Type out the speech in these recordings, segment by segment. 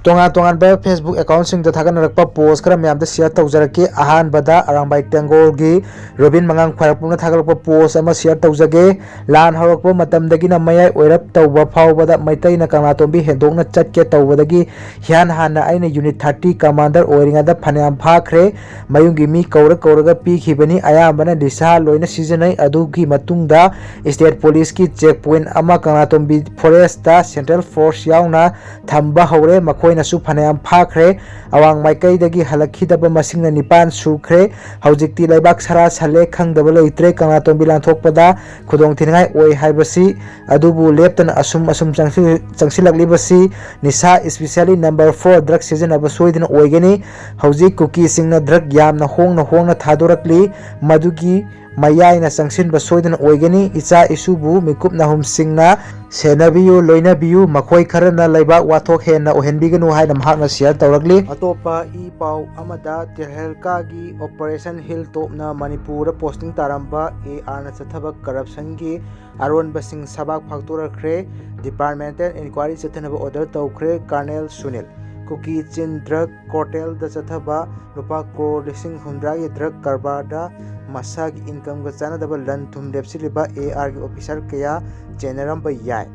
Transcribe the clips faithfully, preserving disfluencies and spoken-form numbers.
ꯇꯣꯉꯥꯟ ꯇꯣꯉꯥꯟꯕ Facebook account ꯁꯤꯡꯗ ꯊꯥꯒꯠꯅꯔꯛꯄ post ꯈꯔ ꯃꯌꯥꯝꯗ share ꯇꯧꯖꯔꯛꯀꯦ꯫ ꯑꯍꯥꯟꯕꯗ ꯑꯔꯥꯡꯕꯥꯏ ꯇꯦꯡꯒꯣꯜꯒꯤ ꯔꯣꯕꯤꯟ ꯃꯉꯥꯡ ꯈ꯭ꯋꯥꯏꯔꯥꯛꯄꯝꯅ ꯊꯥꯒꯠꯂꯛꯄ post ꯑꯃ share ꯇꯧꯖꯒꯦ꯫ ꯂꯥꯟ ꯍꯧꯔꯛꯄ ꯃꯇꯝꯗꯒꯤꯅ ꯃꯌꯥꯏ ꯑꯣꯏꯔꯞ ꯇꯧꯕ ꯐꯥꯎꯕꯗ ꯃꯩꯇꯩꯅ ꯀꯪꯂꯥꯇꯣꯝꯕꯤ ꯍꯦꯟꯗꯣꯛꯅ ꯆꯠꯀꯦ ꯇꯧꯕꯗꯒꯤ ꯏꯍꯥꯟ ꯍꯥꯟꯅ ꯑꯩꯅ unit thirty commander ꯑꯣꯏꯔꯤꯉꯩꯗ ꯐꯅꯌꯥꯝ ꯐꯥꯈ꯭ꯔꯦ꯫ ꯃꯌꯨꯝꯒꯤ ꯃꯤ ꯀꯧꯔ ꯀꯧꯔꯒ ꯄꯤꯈꯤꯕꯅꯤ꯫ ꯑꯌꯥꯝꯕꯅ ꯅꯤꯁꯥ ꯂꯣꯏꯅ ꯁꯤꯖꯤꯟꯅꯩ꯫ ꯑꯗꯨꯒꯤ ꯃꯇꯨꯡꯗ state police ꯀꯤ check point ꯑꯃ ꯀꯪꯂꯥꯇꯣꯝꯕꯤ forest ꯇ central force ꯌꯥꯎꯅ ꯊꯝꯕ ꯍꯧꯔꯦ꯫ ꯃꯈꯣꯏꯅꯁꯨ ꯐꯅꯌꯥꯝ ꯐꯥꯈ꯭ꯔꯦ꯫ ꯑꯋꯥꯡ ꯃꯥꯏꯀꯩꯗꯒꯤ ꯍꯜꯂꯛꯈꯤꯗꯕ ꯃꯁꯤꯡꯅ ꯅꯤꯄꯥꯟ ꯁꯨꯈ꯭ꯔꯦ꯫ ꯍꯧꯖꯤꯛꯇꯤ ꯂꯩꯕꯥꯛ ꯁꯔꯥ ꯁꯜꯂꯦ, ꯈꯪꯗꯕ ꯂꯩꯇ꯭ꯔꯦ꯫ ꯀꯪꯂꯥꯇꯣꯝꯕꯤ ꯂꯥꯟꯊꯣꯛꯄꯗ ꯈꯨꯗꯣꯡꯊꯤꯅꯤꯡꯉꯥꯏ ꯑꯣꯏ ꯍꯥꯏꯕꯁꯤ, ꯑꯗꯨꯕꯨ ꯂꯦꯞꯇꯅ ꯑꯁꯨꯝ ꯑꯁꯨꯝ ꯆꯪꯁꯤꯜ-, ꯆꯪꯁꯤꯜꯂꯛꯂꯤꯕꯁꯤ ꯅꯤꯁꯥ, especially number four drug ꯁꯤꯖꯤꯟꯅꯕ ꯁꯣꯏꯗꯅ ꯑꯣꯏꯒꯅꯤ꯫ ꯍꯧꯖꯤꯛ ꯀꯨꯀꯤꯁꯤꯡꯅ drug ꯌꯥꯝꯅ ꯍꯣꯡꯅ ꯍꯣꯡꯅ ꯊꯥꯗꯣꯔꯛꯂꯤ꯫ ꯃꯗꯨꯒꯤ ꯃꯌꯥꯏꯅ ꯆꯪꯁꯤꯟꯕ ꯁꯣꯏꯗꯅ ꯑꯣꯏꯒꯅꯤ꯫ ꯏꯆꯥ ꯏꯁꯨꯕꯨ ꯃꯤꯀꯨꯞ ꯅꯥꯍꯨꯝꯁꯤꯡꯅ ꯁꯦꯟꯅꯕꯤꯌꯨ, ꯂꯣꯏꯅꯕꯤꯌꯨ꯫ ꯃꯈꯣꯏ ꯈꯔꯅ ꯂꯩꯕꯥꯛ ꯋꯥꯊꯣꯛ ꯍꯦꯟꯅ ꯑꯣꯏꯍꯟꯕꯤꯒꯅꯨ ꯍꯥꯏꯅ ꯃꯍꯥꯛꯅ share ꯇꯧꯔꯛꯂꯤ꯫ ꯑꯇꯣꯞꯄ ꯏ ꯄꯥꯎ ꯑꯃꯗ, ꯇꯦꯜꯍꯦꯜꯀꯥꯒꯤ Operation Hilltop ꯅ ꯃꯅꯤꯄꯨꯔꯗ posting ꯇꯥꯔꯝꯕ AR ꯅ ꯆꯠꯊꯕ corruption ꯒꯤ ꯑꯔꯣꯟꯕꯁꯤꯡ ꯁꯕꯥꯛ ꯐꯥꯛꯇꯣꯔꯛꯈ꯭ꯔꯦ꯫ Departmental inquiry ꯆꯠꯊꯅꯕ order ꯇꯧꯈ꯭ꯔꯦ꯫ Colonel ꯁꯨꯅꯤꯜ, ꯀꯨꯀꯤ ꯆꯤꯟ drug cartel ꯗ ꯆꯠꯊꯕ ꯂꯨꯄꯥ ꯀ꯭ꯔꯣꯔ ꯂꯤꯁꯤꯡ ꯍꯨꯝꯗ꯭ꯔꯥꯒꯤ drug ꯀꯔꯕꯥꯔꯗ ꯃꯁꯥꯒꯤ income ꯒ ꯆꯥꯟꯅꯗꯕ ꯂꯟ ꯊꯨꯝ ꯂꯦꯞꯁꯤꯜꯂꯤꯕ AR ꯒꯤ officer ꯀꯌꯥ ꯆꯦꯟꯅꯔꯝꯕ ꯌꯥꯏ꯫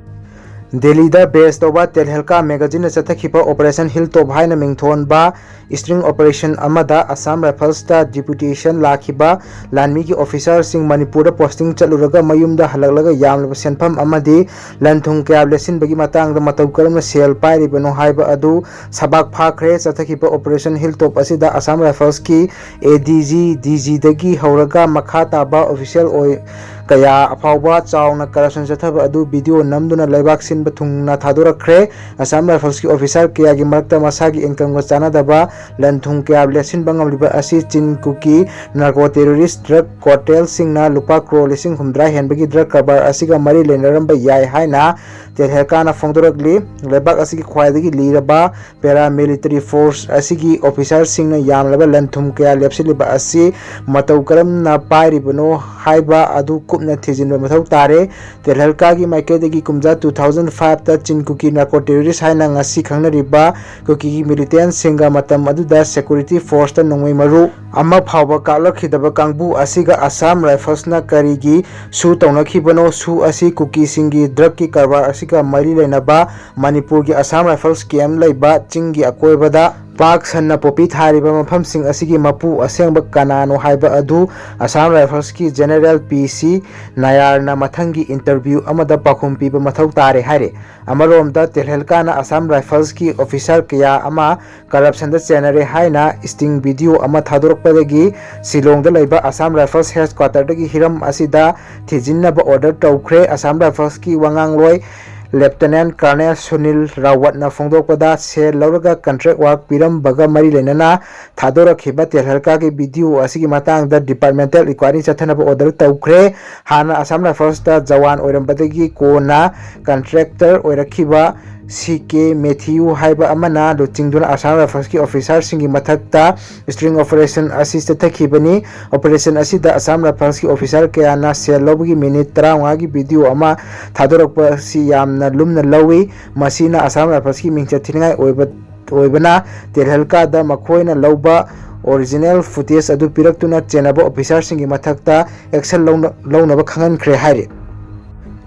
ꯗꯦꯜꯂꯤꯗ base ꯇꯧꯕ ꯇꯦꯜꯍꯦꯜꯀꯥ magazine ꯅ ꯆꯠꯊꯈꯤꯕ Operation Hilltop ꯍꯥꯏꯅ ꯃꯤꯡꯊꯣꯟꯕ sting operation ꯑꯃꯗ Assam Rifles ꯇ deputation ꯂꯥꯛꯈꯤꯕ ꯂꯥꯟꯃꯤꯒꯤ officer ꯁꯤꯡ ꯃꯅꯤꯄꯨꯔꯗ posting ꯆꯠꯂꯨꯔꯒ ꯃꯌꯨꯝꯗ ꯍꯜꯂꯛꯂꯒ ꯌꯥꯝꯂꯕ ꯁꯦꯟꯐꯝ ꯑꯃꯗꯤ ꯂꯟ ꯊꯨꯝ ꯀꯌꯥ ꯂꯦꯞꯁꯤꯟꯕꯒꯤ ꯃꯇꯥꯡꯗ ꯃꯇꯧ ꯀꯔꯝꯅ ꯁꯦꯜ ꯄꯥꯏꯔꯤꯕꯅꯣ ꯍꯥꯏꯕ ꯑꯗꯨ ꯁꯕꯥꯛ ꯐꯥꯈ꯭ꯔꯦ꯫ ꯆꯠꯊꯈꯤꯕ Operation Hilltop ꯑꯁꯤꯗ Assam Rifles ꯀꯤ ADG, DG ꯗꯒꯤ ꯍꯧꯔꯒ ꯃꯈꯥ ꯇꯥꯕ official ꯑꯣꯏ ꯀꯌꯥ ꯐꯥꯎꯕ ꯆꯥꯎꯅ corruption ꯆꯠꯊꯕ ꯑꯗꯨ video ꯅꯝꯗꯨꯅ ꯂꯩꯕꯥꯛ ꯁꯤꯟꯕ ꯊꯨꯡꯅ ꯊꯥꯗꯣꯔꯛꯈ꯭ꯔꯦ꯫ Assam Rifles ꯀꯤ officer ꯀꯌꯥꯒꯤ ꯃꯔꯛꯇ ꯃꯁꯥꯒꯤ income ꯒ ꯆꯥꯟꯅꯗꯕ ꯂꯟ ꯊꯨꯝ ꯀꯌꯥ ꯂꯦꯞꯁꯤꯟꯕ ꯉꯝꯂꯤꯕ ꯑꯁꯤ ꯆꯤꯟ ꯀꯨꯀꯤ narco terrorist drug cartel ꯁꯤꯡꯅ ꯂꯨꯄꯥ ꯀ꯭ꯔꯣꯔ ꯂꯤꯁꯤꯡ ꯍꯨꯝꯗ꯭ꯔꯥ ꯍꯦꯟꯕꯒꯤ drug ꯀꯔꯕꯥꯔ ꯑꯁꯤꯒ ꯃꯔꯤ ꯂꯩꯅꯔꯝꯕ ꯌꯥꯏ ꯍꯥꯏꯅ ꯇꯦꯜꯍꯦꯜꯀꯥꯅ ꯐꯣꯡꯗꯣꯔꯛꯂꯤ꯫ ꯂꯩꯕꯥꯛ ꯑꯁꯤꯒꯤ ꯈ꯭ꯋꯥꯏꯗꯒꯤ ꯂꯤꯔꯕ paramilitary force ꯑꯁꯤꯒꯤ officer ꯁꯤꯡꯅ ꯌꯥꯝꯂꯕ ꯂꯟ ꯊꯨꯝ ꯀꯌꯥ ꯂꯦꯞꯁꯤꯜꯂꯤꯕ ꯑꯁꯤ ꯃꯇꯧ ꯀꯔꯝꯅ ꯄꯥꯏꯔꯤꯕꯅꯣ ꯍꯥꯏꯕ ꯑꯗꯨ ꯀꯨꯞꯅ ꯊꯤꯖꯤꯟꯕ ꯃꯊꯧ ꯇꯥꯔꯦ꯫ ꯇꯦꯜꯍꯜꯀꯥꯒꯤ ꯃꯥꯏꯀꯩꯗꯒꯤ ꯀꯨꯝꯖꯥ two thousand five ꯇ ꯆꯤꯟ ꯀꯨꯀꯤ narco terrorist ꯍꯥꯏꯅ ꯉꯁꯤ ꯈꯪꯅꯔꯤꯕ ꯀꯨꯀꯤꯒꯤ militantꯁꯤꯡꯒ ꯃꯇꯝ ꯑꯗꯨꯗ security forceꯇ ꯅꯣꯡꯃꯩ ꯃꯔꯨ ꯑꯃ ꯐꯥꯎꯕ ꯀꯥꯞꯂꯛꯈꯤꯗꯕ ꯀꯥꯡꯕꯨ ꯑꯁꯤꯒ Assam Riflesꯅ ꯀꯔꯤꯒꯤ ꯁꯨ ꯇꯧꯅꯈꯤꯕꯅꯣ? ꯁꯨ ꯑꯁꯤ ꯀꯨꯀꯤꯁꯤꯡꯒꯤ drugꯀꯤ ꯀꯔꯕꯥꯔ ꯑꯁꯤꯒ ꯃꯔꯤ ꯂꯩꯅꯕ ꯃꯅꯤꯄꯨꯔꯒꯤ Assam Rifles camp ꯂꯩꯕ ꯆꯤꯡꯒꯤ ꯑꯀꯣꯏꯕꯗ ꯄꯥꯛ ꯁꯟꯅ ꯄꯣꯄꯤ ꯊꯥꯔꯤꯕ ꯃꯐꯝꯁꯤꯡ ꯑꯁꯤꯒꯤ ꯃꯄꯨ ꯑꯁꯦꯡꯕ ꯀꯅꯥꯅꯣ ꯍꯥꯏꯕ ꯑꯗꯨ Assam Riflesꯀꯤ General P C ꯅꯥꯌꯥꯔꯅ ꯃꯊꯪꯒꯤ interview ꯑꯃꯗ ꯄꯥꯎꯈꯨꯝ ꯄꯤꯕ ꯃꯊꯧ ꯇꯥꯔꯦ ꯍꯥꯏꯔꯤ꯫ ꯑꯃꯔꯣꯝꯗ, ꯇꯦꯜꯍꯦꯜꯀꯥꯅ Assam Riflesꯀꯤ officer ꯀꯌꯥ ꯑꯃ corruptionꯗ ꯆꯦꯟꯅꯔꯦ ꯍꯥꯏꯅ sting video ꯑꯃ ꯊꯥꯗꯣꯔꯛꯄꯗꯒꯤ ꯁꯤꯂꯣꯡꯗ ꯂꯩꯕ Assam Rifles headquarterꯗꯒꯤ ꯍꯤꯔꯝ ꯑꯁꯤꯗ ꯊꯤꯖꯤꯟꯅꯕ order ꯇꯧꯈ꯭ꯔꯦ꯫ Assam Riflesꯀꯤ ꯋꯥꯉꯥꯡꯂꯣꯏ Lieutenant Colonel ꯁꯨꯅꯤꯜ ꯔꯥꯋꯠꯅ ꯐꯣꯡꯗꯣꯛꯄꯗ, ꯁꯦꯜ ꯂꯧꯔꯒ contract work ꯄꯤꯔꯝꯕꯒ ꯃꯔꯤ ꯂꯩꯅꯅ ꯊꯥꯗꯣꯔꯛꯈꯤꯕ ꯇꯦꯜꯍꯜꯀꯥꯒꯤ video ꯑꯁꯤꯒꯤ ꯃꯇꯥꯡꯗ departmental inquiry ꯆꯠꯊꯅꯕ order ꯇꯧꯈ꯭ꯔꯦ꯫ ꯍꯥꯟꯅ Assam Riflesꯇ ꯖꯋꯥꯟ ꯑꯣꯏꯔꯝꯕꯗꯒꯤ ꯀꯣꯟꯅ contractor ꯑꯣꯏꯔꯛꯈꯤꯕ C K Matthew ꯍꯥꯏꯕ ꯑꯃꯅ ꯂꯨꯆꯤꯡꯗꯨꯅ Assam Riflesꯀꯤ officerꯁꯤꯡꯒꯤ ꯃꯊꯛꯇ sting operation ꯑꯁꯤ ꯆꯠꯊꯈꯤꯕꯅꯤ꯫ Operation ꯑꯁꯤꯗ Assam Riflesꯀꯤ officer ꯀꯌꯥꯅ ꯁꯦꯜ ꯂꯧꯕꯒꯤ minute ꯇꯔꯥꯃꯉꯥꯒꯤ video ꯑꯃ ꯊꯥꯗꯣꯔꯛꯄ ꯑꯁꯤ ꯌꯥꯝꯅ ꯂꯨꯝꯅ ꯂꯧꯏ꯫ ꯃꯁꯤꯅ Assam Riflesꯀꯤ ꯃꯤꯡꯆꯠ ꯊꯤꯅꯤꯡꯉꯥꯏ ꯑꯣꯏꯕ, ꯑꯣꯏꯕꯅ ꯇꯦꯜꯍꯜꯀꯥꯗ ꯃꯈꯣꯏꯅ ꯂꯧꯕ original footage ꯑꯗꯨ ꯄꯤꯔꯛꯇꯨꯅ ꯆꯦꯟꯅꯕ officerꯁꯤꯡꯒꯤ ꯃꯊꯛꯇ action ꯂꯧꯅ-, ꯂꯧꯅꯕ ꯈꯪꯍꯟꯈ꯭ꯔꯦ ꯍꯥꯏꯔꯤ꯫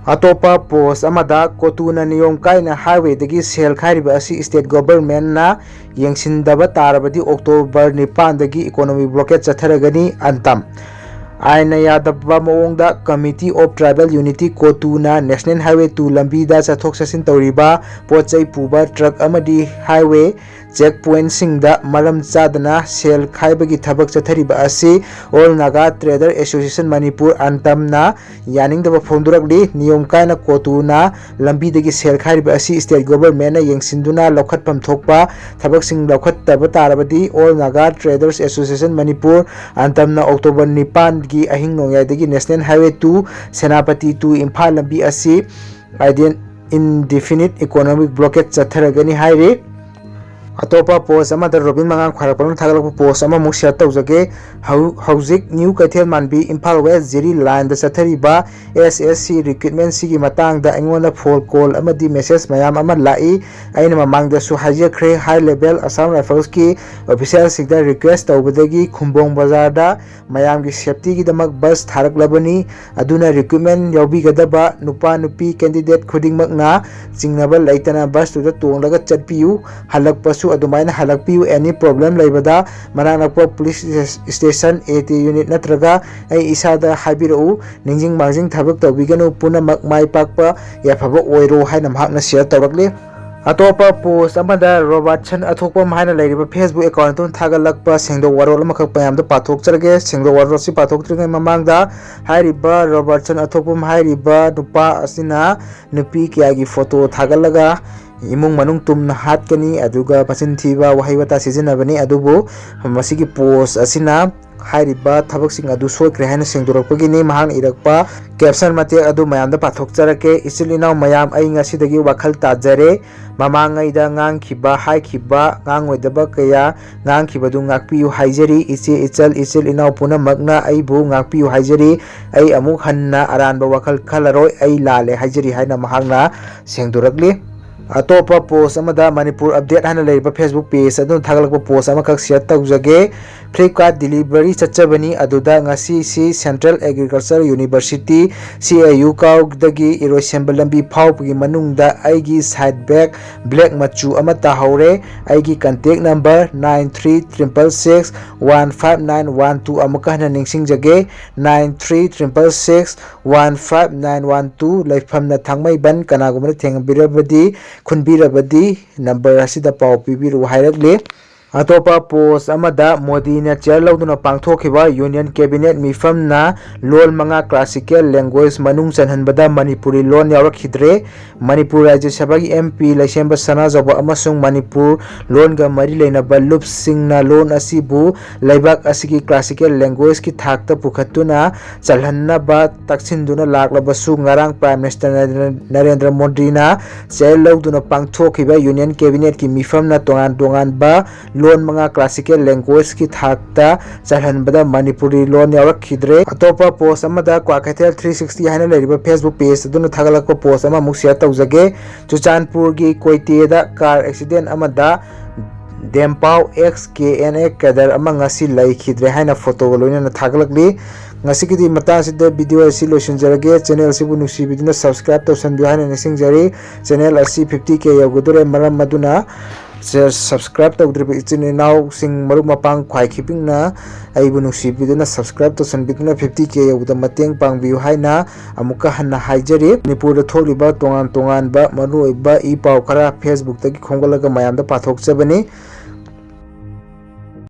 ꯑꯇꯣꯞꯄ post ꯑꯃꯗ, ꯀꯣꯇꯨꯅ ꯅꯤꯌꯣꯝ ꯀꯥꯏꯅ highwayꯗꯒꯤ ꯁꯦꯜ ꯈꯥꯏꯔꯤꯕ ꯑꯁꯤ state governmentꯅ ꯌꯦꯡꯁꯤꯟꯗꯕ ꯇꯥꯔꯕꯗꯤ October ꯅꯤꯄꯥꯟꯗꯒꯤ economic blockade ꯆꯠꯊꯔꯒꯅꯤ꯫ ꯑꯟꯇꯝ꯫ ꯑꯥꯏꯟꯅ ꯌꯥꯗꯕ ꯃꯑꯣꯡꯗ Committee of Tribal Unity ꯀꯣꯇꯨꯅ National Highway two ꯂꯝꯕꯤꯗ ꯆꯠꯊꯣꯛ ꯆꯠꯁꯤꯟ ꯇꯧꯔꯤꯕ ꯄꯣꯠ ꯆꯩ ꯄꯨꯕ truck ꯑꯃꯗꯤ highway check pointꯁꯤꯡꯗ ꯃꯔꯝ ꯆꯥꯗꯅ ꯁꯦꯜ ꯈꯥꯏꯕꯒꯤ ꯊꯕꯛ ꯆꯠꯊꯔꯤꯕ ꯑꯁꯤ All Naga Trader Association Manipur, ꯑꯟꯇꯝꯅ ꯌꯥꯅꯤꯡꯗꯕ ꯐꯣꯡꯗꯣꯔꯛꯂꯤ꯫ ꯅꯤꯌꯣꯝ ꯀꯥꯏꯅ ꯀꯣꯇꯨꯅ ꯂꯝꯕꯤꯗꯒꯤ ꯁꯦꯜ ꯈꯥꯏꯔꯤꯕ ꯑꯁꯤ state governmentꯅ ꯌꯦꯡꯁꯤꯟꯗꯨꯅ ꯂꯧꯈꯠꯐꯝ ꯊꯣꯛꯄ ꯊꯕꯛꯁꯤꯡ ꯂꯧꯈꯠꯇꯕ ꯇꯥꯔꯕꯗꯤ All Naga Traders Association Manipur, ꯑꯟꯇꯝꯅ October ꯅꯤꯄꯥꯟꯒꯤ ꯑꯍꯤꯡ ꯅꯣꯡꯌꯥꯏꯗꯒꯤ National Highway two Senapati to Imphal ꯂꯝꯕꯤ ꯑꯁꯤ ꯏꯟꯗꯦꯐꯤꯅꯤꯠ ꯏꯀꯣꯅꯣꯃꯤꯛ ꯕ꯭ꯂꯣꯀꯦꯠ ꯆꯠꯊꯔꯒꯅꯤ ꯍꯥꯏꯔꯤ꯫ ꯑꯇꯣꯞꯄ ꯄꯣꯁ ꯑꯃꯗ ꯔꯣꯕꯤꯟ ꯃꯉꯥꯡ ꯈ꯭ꯋꯥꯏꯔꯥꯛꯄꯝꯅ ꯊꯥꯒꯠꯂꯛꯄ ꯄꯣꯁ ꯑꯃꯃꯨꯛ ꯁꯤꯌꯔ ꯇꯧꯖꯒꯦ꯫ ꯍꯧ-, ꯍꯧꯖꯤꯛ ꯅ꯭ꯌꯨ ꯀꯩꯊꯦꯜ ꯃꯥꯟꯕꯤ ꯏꯝꯐꯥꯜ ꯋꯦꯁ ꯖꯤꯔꯤ ꯂꯥꯏꯟꯗ ꯆꯠꯊꯔꯤꯕ ꯑꯦꯁ ꯑꯦꯁ ꯁꯤ ꯔꯤꯀ꯭ꯔꯨꯠꯃꯦꯟꯁꯤꯒꯤ ꯃꯇꯥꯡꯗ ꯑꯩꯉꯣꯟꯗ ꯐꯣꯟ ꯀꯣꯜ ꯑꯃꯗꯤ ꯃꯦꯁꯦꯖ ꯃꯌꯥꯝ ꯑꯃ ꯂꯥꯛꯏ꯫ ꯑꯩꯅ ꯃꯃꯥꯡꯗꯁꯨ ꯍꯥꯏꯖꯈ꯭ꯔꯦ, ꯍꯥꯏ ꯂꯦꯚꯦꯜ ꯑꯁꯥꯝ ꯔꯥꯏꯐꯜꯁꯀꯤ ꯑꯣꯐꯤꯁꯤꯌꯦꯜꯁꯤꯡꯗ ꯔꯤꯀ꯭ꯋꯦꯁ ꯇꯧꯕꯗꯒꯤ ꯈꯨꯝꯕꯣꯡ ꯕꯖꯥꯔꯗ ꯃꯌꯥꯝꯒꯤ ꯁꯦꯐꯇꯤꯒꯤꯗꯃꯛ ꯕꯁ ꯊꯥꯔꯛꯂꯕꯅꯤ꯫ ꯑꯗꯨꯅ ꯔꯤꯀ꯭ꯔꯨꯠꯃꯦꯟ ꯌꯥꯎꯕꯤꯒꯗꯕ ꯅꯨꯄꯥ ꯅꯨꯄꯤ ꯀꯦꯟꯗꯤꯗꯦꯠ ꯈꯨꯗꯤꯡꯃꯛꯅ ꯆꯤꯡꯅꯕ ꯂꯩꯇꯅ ꯕꯁꯇꯨꯗ ꯇꯣꯡꯂꯒ ꯆꯠꯄꯤꯌꯨ꯫ ꯍꯜꯂꯛꯄꯁꯨ ꯑꯗꯨꯃꯥꯏꯅ ꯍꯜꯂꯛꯄꯤꯌꯨ꯫ ꯑꯦꯅꯤ ꯄ꯭ꯔꯣꯕ꯭ꯂꯦꯝ ꯂꯩꯕꯗ ꯃꯅꯥꯛ ꯅꯛꯄ police station, A T unit ꯅꯠꯇ꯭ꯔꯒ ꯑꯩ ꯏꯁꯥꯗ ꯍꯥꯏꯕꯤꯔꯛꯎ꯫ ꯅꯤꯡꯁꯤꯡ ꯃꯥꯡꯖꯤꯡ ꯊꯕꯛ ꯇꯧꯕꯤꯒꯅꯨ꯫ ꯄꯨꯝꯅꯃꯛ ꯃꯥꯏ ꯄꯥꯛꯄ ꯌꯥꯏꯐꯕ ꯑꯣꯏꯔꯣ ꯍꯥꯏꯅ ꯃꯍꯥꯛꯅ ꯁꯤꯌꯔ ꯇꯧꯔꯛꯂꯤ꯫ ꯑꯇꯣꯞꯄ ꯄꯣꯁ ꯑꯃꯗ ꯔꯣꯕꯥꯔꯠꯁꯟ ꯑꯊꯣꯛꯄꯝ ꯍꯥꯏꯅ ꯂꯩꯔꯤꯕ ꯐꯦꯁꯕꯨꯛ ꯑꯦꯀꯥꯎꯟꯠ ꯑꯗꯨꯅ ꯊꯥꯒꯠꯂꯛꯄ ꯁꯦꯡꯗꯣꯛ ꯋꯥꯔꯣꯜ ꯑꯃꯈꯛ ꯃꯌꯥꯝꯗ ꯄꯥꯊꯣꯛꯆꯔꯒꯦ꯫ ꯁꯦꯡꯗꯣꯛ ꯋꯥꯔꯣꯜꯁꯤ ꯄꯥꯊꯣꯛꯇ꯭ꯔꯤꯉꯩ ꯃꯃꯥꯡꯗ ꯍꯥꯏꯔꯤꯕ ꯔꯣꯕꯥꯔꯠꯁꯟ ꯑꯊꯣꯛꯄꯝ ꯍꯥꯏꯔꯤꯕ ꯅꯨꯄꯥ ꯑꯁꯤꯅ ꯅꯨꯄꯤ ꯀꯌꯥꯒꯤ ꯐꯣꯇꯣ ꯊꯥꯒꯠꯂꯒ ꯏꯃꯨꯡ ꯃꯅꯨꯡ ꯇꯨꯝꯅ ꯍꯥꯠꯀꯅꯤ, ꯑꯗꯨꯒ ꯃꯆꯤꯟ ꯊꯤꯕ ꯋꯥꯍꯩ ꯋꯥꯇꯥ ꯁꯤꯖꯤꯟꯅꯕꯅꯤ꯫ ꯑꯗꯨꯕꯨ ꯃꯁꯤꯒꯤ ꯄꯣꯁ ꯑꯁꯤꯅ ꯍꯥꯏꯔꯤꯕ ꯊꯕꯛꯁꯤꯡ ꯑꯗꯨ ꯁꯣꯏꯈ꯭ꯔꯦ ꯍꯥꯏꯅ ꯁꯦꯡꯗꯣꯔꯛꯄꯒꯤꯅꯤ꯫ ꯃꯍꯥꯛꯅ ꯏꯔꯛꯄ ꯀꯦꯞꯁꯟ ꯃꯇꯦꯛ ꯑꯗꯨ ꯃꯌꯥꯝꯗ ꯄꯥꯊꯣꯛꯆꯔꯛꯀꯦ꯫ ꯏꯆꯤꯜ ꯏꯅꯥꯎ ꯃꯌꯥꯝ, ꯑꯩ ꯉꯁꯤꯗꯒꯤ ꯋꯥꯈꯜ ꯇꯥꯖꯔꯦ꯫ ꯃꯃꯥꯡꯉꯩꯗ ꯉꯥꯡꯈꯤꯕ, ꯍꯥꯏꯈꯤꯕ, ꯉꯥꯡꯉꯣꯏꯗꯕ ꯀꯌꯥ ꯉꯥꯡꯈꯤꯕꯗꯨ ꯉꯥꯛꯄꯤꯌꯨ ꯍꯥꯏꯖꯔꯤ꯫ ꯏꯆꯦ, ꯏꯆꯜ, ꯏꯆꯤꯜ ꯏꯅꯥꯎ ꯄꯨꯝꯅꯃꯛꯅ ꯑꯩꯕꯨ ꯉꯥꯛꯄꯤꯌꯨ ꯍꯥꯏꯖꯔꯤ꯫ ꯑꯩ ꯑꯃꯨꯛ ꯍꯟꯅ ꯑꯔꯥꯟꯕ ꯋꯥꯈꯜ ꯈꯜꯂꯔꯣꯏ꯫ ꯑꯩ ꯂꯥꯜꯂꯦ ꯍꯥꯏꯖꯔꯤ ꯍꯥꯏꯅ ꯃꯍꯥꯛꯅ ꯁꯦꯡꯗꯣꯔꯛꯂꯤ꯫ ꯑꯇꯣꯞꯄ ꯄꯣꯁ ꯑꯃꯗ ꯃꯅꯤꯄꯨꯔ ꯑꯞꯗꯦꯠ ꯍꯥꯏꯅ ꯂꯩꯔꯤꯕ ꯐꯦꯁꯕꯨꯛ ꯄꯦꯖ ꯑꯗꯨꯅ ꯊꯥꯒꯠꯂꯛꯄ ꯄꯣꯁ ꯑꯃꯈꯛ ꯁꯤꯌꯔ ꯇꯧꯖꯒꯦ꯫ ꯐ꯭ꯂꯤꯞꯀꯥꯔꯠ ꯗꯤꯂꯤꯚꯔꯤ ꯆꯠꯆꯕꯅꯤ꯫ ꯑꯗꯨꯗ ꯉꯁꯤꯁꯤ ꯁꯦꯟꯇ꯭ꯔꯦꯜ ꯑꯦꯒ꯭ꯔꯤꯀꯜꯆꯔ ꯌꯨꯅꯤꯚꯔꯁꯤꯇꯤ, ꯁꯤ ꯑꯦ ꯌꯨ ꯀꯥꯎꯗꯒꯤ ꯏꯔꯣꯏꯁꯦꯝꯕ ꯂꯝꯕꯤ ꯐꯥꯎꯕꯒꯤ ꯃꯅꯨꯡꯗ ꯑꯩꯒꯤ ꯁꯥꯏꯠ ꯕꯦꯛ ꯕ꯭ꯂꯦꯛ ꯃꯆꯨ ꯑꯃ ꯇꯥꯍꯧꯔꯦ꯫ ꯑꯩꯒꯤ contact number nine three triple six one five nine one two꯫ ꯑꯃꯨꯛꯀ ꯍꯟꯅ ꯅꯤꯡꯁꯤꯡꯖꯒꯦ, nine three triple six one five nine one two꯫ ꯂꯩꯐꯝꯅ ꯊꯥꯡꯃꯩꯕꯟ꯫ ꯀꯅꯥꯒꯨꯝꯕꯅ ꯊꯦꯡꯅꯕꯤꯔꯕꯗꯤ, ꯈꯨꯟꯕꯤꯔꯕꯗꯤ ꯅꯝꯕꯔ ꯑꯁꯤꯗ ꯄꯥꯎ ꯄꯤꯕꯤꯔꯛꯎ ꯍꯥꯏꯔꯛꯂꯤ꯫ ꯑꯇꯣꯞꯄ ꯄꯣꯁ ꯑꯃꯗ ꯃꯣꯗꯤꯅ ꯆꯤꯌꯔ ꯂꯧꯗꯨꯅ ꯄꯥꯡꯊꯣꯛꯈꯤꯕ ꯌꯨꯅꯤꯌꯟ ꯀꯦꯕꯤꯅꯦꯠ ꯃꯤꯐꯝꯅ ꯂꯣꯟ ꯃꯉꯥ ꯀ꯭ꯂꯥꯁꯤꯀꯦꯜ ꯂꯦꯡꯒ꯭ꯋꯦꯖ ꯃꯅꯨꯡ ꯆꯟꯍꯟꯕꯗ ꯃꯅꯤꯄꯨꯔꯤ ꯂꯣꯟ ꯌꯥꯎꯔꯛꯈꯤꯗ꯭ꯔꯦ꯫ ꯃꯅꯤꯄꯨꯔ ꯔꯥꯖ꯭ꯌ ꯁꯚꯥꯒꯤ ꯑꯦꯝ ꯄꯤ ꯂꯩꯁꯦꯝꯕ ꯁꯅꯥꯖꯥꯎꯕ ꯑꯃꯁꯨꯡ ꯃꯅꯤꯄꯨꯔ ꯂꯣꯟꯒ ꯃꯔꯤ ꯂꯩꯅꯕ ꯂꯨꯞꯁꯤꯡꯅ ꯂꯣꯟ ꯑꯁꯤꯕꯨ ꯂꯩꯕꯥꯛ ꯑꯁꯤꯒꯤ ꯀ꯭ꯂꯥꯁꯤꯀꯦꯜ ꯂꯦꯡꯒ꯭ꯋꯦꯖꯀꯤ ꯊꯥꯛꯇ ꯄꯨꯈꯠꯇꯨꯅ ꯆꯜꯍꯟꯅꯕ ꯇꯛꯁꯤꯟꯗꯨꯅ ꯂꯥꯛꯂꯕꯁꯨ, ꯉꯔꯥꯡ ꯄ꯭ꯔꯥꯏꯝ ꯃꯤꯅꯤꯁꯇꯔ ꯅꯔꯦꯟꯗ꯭ꯔ ꯃꯣꯗꯤꯅ ꯆꯦꯌꯔ ꯂꯧꯗꯨꯅ ꯄꯥꯡꯊꯣꯛꯈꯤꯕ ꯌꯨꯅꯤꯌꯟ ꯀꯦꯕꯤꯅꯦꯠꯀꯤ ꯃꯤꯐꯝꯅ ꯇꯣꯉꯥꯟ ꯇꯣꯉꯥꯟꯕ ꯂꯣꯟ ꯃꯉꯥ ꯀ꯭ꯂꯥꯁꯤꯀꯦꯜ ꯂꯦꯡꯒ꯭ꯋꯦꯖꯀꯤ ꯊꯥꯛꯇ ꯆꯜꯍꯟꯕꯗ ꯃꯅꯤꯄꯨꯔꯤ ꯂꯣꯟ ꯌꯥꯎꯔꯛꯈꯤꯗ꯭ꯔꯦ꯫ ꯑꯇꯣꯞꯄ ꯄꯣꯁ ꯑꯃꯗ ꯀ꯭ꯋꯥꯀꯩꯊꯦꯜ ꯊ꯭ꯔꯤ ꯁꯤꯛꯁꯇꯤ ꯍꯥꯏꯅ ꯂꯩꯔꯤꯕ ꯐꯦꯁꯕꯨꯛ ꯄꯦꯖ ꯑꯗꯨꯅ ꯊꯥꯒꯠꯂꯛꯄ ꯄꯣꯁ ꯑꯃꯃꯨꯛ ꯁꯤꯌꯔ ꯇꯧꯖꯒꯦ꯫ ꯆꯨꯔꯆꯥꯟꯄꯨꯔꯒꯤ ꯀꯣꯏꯇꯦꯗ ꯀꯥꯔ ꯑꯦꯛꯁꯤꯗꯦꯟ ꯑꯃꯗ ꯗꯦꯝꯄꯥꯎ ex K N A cadre ꯑꯃ ꯉꯁꯤ ꯂꯩꯈꯤꯗ꯭ꯔꯦ ꯍꯥꯏꯅ ꯐꯣꯇꯣꯒ ꯂꯣꯏꯅꯅ ꯊꯥꯒꯠꯂꯛꯂꯤ꯫ ꯉꯁꯤꯒꯤꯗꯤ ꯃꯇꯥꯡꯁꯤꯗ ꯚꯤꯗꯤꯑꯣ ꯑꯁꯤ ꯂꯣꯏꯁꯤꯟꯖꯔꯒꯦ꯫ ꯆꯦꯅꯦꯜ ꯑꯁꯤꯕꯨ ꯅꯨꯡꯁꯤꯕꯤꯗꯨꯅ ꯁꯕꯁꯀ꯭ꯔꯥꯏꯕ ꯇꯧꯁꯟꯕꯤꯌꯨ ꯍꯥꯏꯅ ꯅꯤꯡꯁꯤꯡꯖꯔꯤ꯫ ꯆꯦꯅꯦꯜ ꯑꯁꯤ ꯐꯤꯐꯇꯤ ꯀꯦ ꯌꯧꯒꯗꯣꯔꯦ, ꯃꯔꯝ ꯑꯗꯨꯅ ꯁꯕꯁꯀ꯭ꯔꯥꯏꯕ ꯇꯧꯗ꯭ꯔꯤꯕ ꯏꯆꯤꯟ ꯏꯅꯥꯎꯁꯤꯡ, ꯃꯔꯨꯞ ꯃꯄꯥꯡ ꯈ꯭ꯋꯥꯏ ꯈꯤꯄꯤꯛꯅ ꯑꯩꯕꯨ ꯅꯨꯡꯁꯤꯕꯤꯗꯨꯅ ꯁꯕꯁꯀ꯭ꯔꯥꯏꯕ ꯇꯧꯁꯟꯕꯤꯗꯨꯅ ꯐꯤꯐꯇꯤ ꯀꯦ ꯌꯧꯕꯗ ꯃꯇꯦꯡ ꯄꯥꯡꯕꯤꯌꯨ ꯍꯥꯏꯅ ꯑꯃꯨꯛꯀ ꯍꯟꯅ ꯍꯥꯏꯖꯔꯤ꯫ ꯃꯅꯤꯄꯨꯔꯗ ꯊꯣꯛꯂꯤꯕ ꯇꯣꯉꯥꯟ ꯇꯣꯉꯥꯟꯕ ꯃꯔꯨꯑꯣꯏꯕ ꯏ ꯄꯥꯎ ꯈꯔ ꯐꯦꯁꯕꯨꯛꯇꯒꯤ ꯈꯣꯝꯒꯠꯂꯒ ꯃꯌꯥꯝꯗ ꯄꯥꯊꯣꯛꯆꯕꯅꯤ꯫